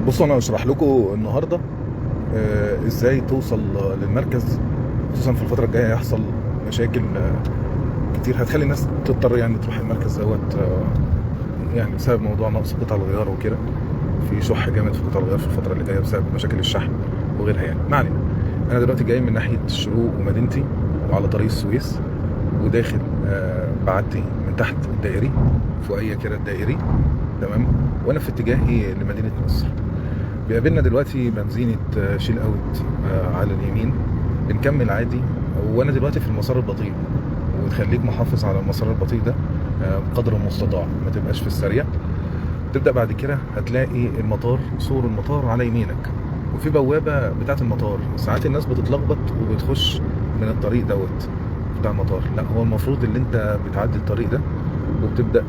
بصوا، انا هشرح لكم النهارده ازاي توصل للمركز، خصوصا في الفترة الجاية هيحصل مشاكل كتير هتخلي الناس تضطر يعني تروح المركز دوت، يعني بسبب موضوع نقص قطع الغيار وكده. في شح جامد في قطع الغيار في الفترة اللي جاية بسبب مشاكل الشحن وغيرها يعني. ما علينا، انا دلوقتي جاي من ناحية الشروق ومدينتي وعلى طريق السويس، وداخل بعدي من تحت الدائري فوقيه كده الدائري، تمام، وانا في اتجاهي لمدينة نصر. بيقابلنا دلوقتي بنزينة شيل اوت على اليمين، بنكمل عادي. وانا دلوقتي في المسار البطيء، وتخليك محافظ على المسار البطيء ده بقدر المستطاع، ما تبقاش في السريع. تبدأ بعد كده هتلاقي المطار، سور المطار على يمينك، وفي بوابة بتاعة المطار. ساعات الناس بتتلخبط وبتخش من الطريق دوت بتاع المطار. لا، هو المفروض اللي انت بتعدي الطريق ده وبتبدأ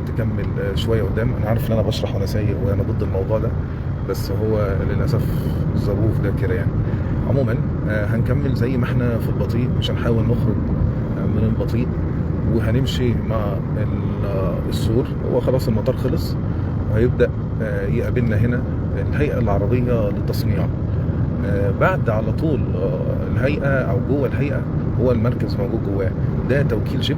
تكمل شوية قدام. انا عارف ان انا بشرح وانا سايق وانا ضد الموضوع ده، بس هو للأسف الظروف ده كده يعني. عموما هنكمل زي ما احنا في البطيء، مش هنحاول نخرج من البطيء، وهنمشي مع السور. هو خلاص المطار خلص، وهيبدأ يقابلنا هنا الهيئة العربية للتصنيع. بعد على طول الهيئة أو جوه الهيئة هو المركز موجود جواه. ده توكيل جيب،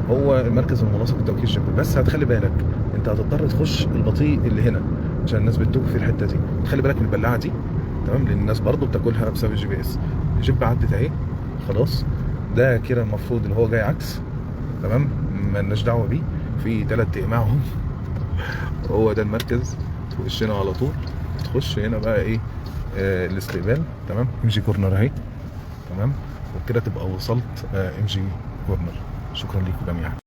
هو المركز الملاصق لتوكيل جيب. بس هتخلي بالك انت هتضطر تخش البطيء اللي هنا عشان الناس بتتوه في الحتة دي. تخلي بالك من البلاعة دي، تمام، لان الناس برضو بتاكلها بسبب الجي بي اس. الجيب عدت اهي خلاص، ده كده المفروض اللي هو جاي عكس، تمام، مالناش دعوه بيه. في 3 اقماعهم هو ده المركز في وشنا على طول. تخش هنا بقى ايه، الاستقبال، تمام، ام جي كورنر اهي، تمام، وبكده تبقى وصلت ام جي كورنر. شكرا لكم جميعا.